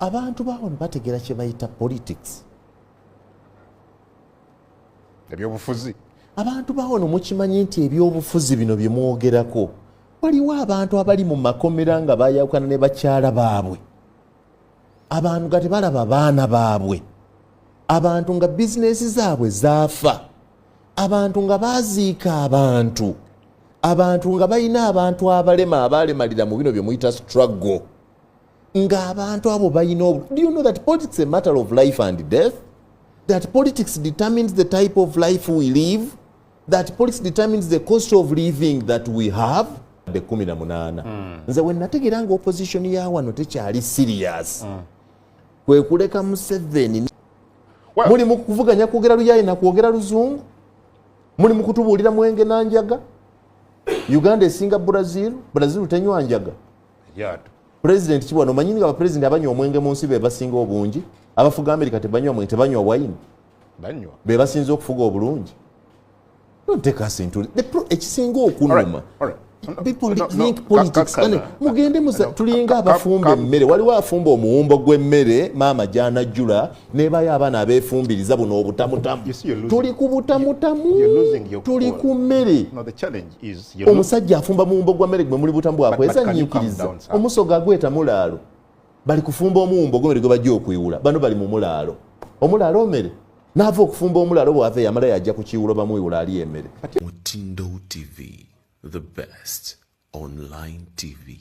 Abantu bawano bategeera kye bayita politics. Ebyobufuzi. Abantu bawano mukimanyi nti ebyobufuzi bino bye mwogerako, waliwo abantu abali mu makomera nga bayawukana ne bakyala baabwe, abantu nga tebalaba baana baabwe, abantu nga bizinesi zaabwe zaafa, abantu nga baziika abantu, abantu nga balina abantu abalema abalemalira mu bino bye muyita struggle, ng'abantu abo balina. Do you know that politics is a matter of life and death, that politics determines the type of life we live, that politics determines the cost of living that we have? The 18 nze we nategeera nga opposition ya wano tekyali serious, kwe kuleka Museveni. Well- Muli mu kuvuganya kwogera luyayi na kwogera luzungu, muli mu kutubuulira mwenge nanjaga. Uganda esinga Brazil. Brazil tenywa njaga. Eryato. President kibwano, omanyi nga bapresident abanywa omwenge mu nsi be basinga obungi? Abafuga Amerika tebanywa mwenge, tebanywa wine. Banywa. Be basinze okufuga obulungi. Don't take us into ekisinga okunuma, All right. people No, no, think politics. Kakana. Mugende No, tulinga abafumba emmere. Waliwo afumba omuwumbo gw'emmere maama gy'anajjula, nebayo abaana abeefumbiriza buno obutamutamu. You see, you're losing- Tuli ku butamutamu. You're losing your Tuli cool. ku mmere. No, the challenge is you're Omusajja afumba muwumbo gwa mmere gwe muli butamu. But can you calm Bwakwezanyiikiriza. down, sir? Omusoga agweta mulaalo, bali kufumba omuwumbo gw'emmere gwe bajja okwiwula. Bano bali mu mulaalo, omulaalo omere naava okufumba omulaalo, bwava yamala yajja ku kiwulo bamwiwula ali emmere. Mutindo TV, the best online TV.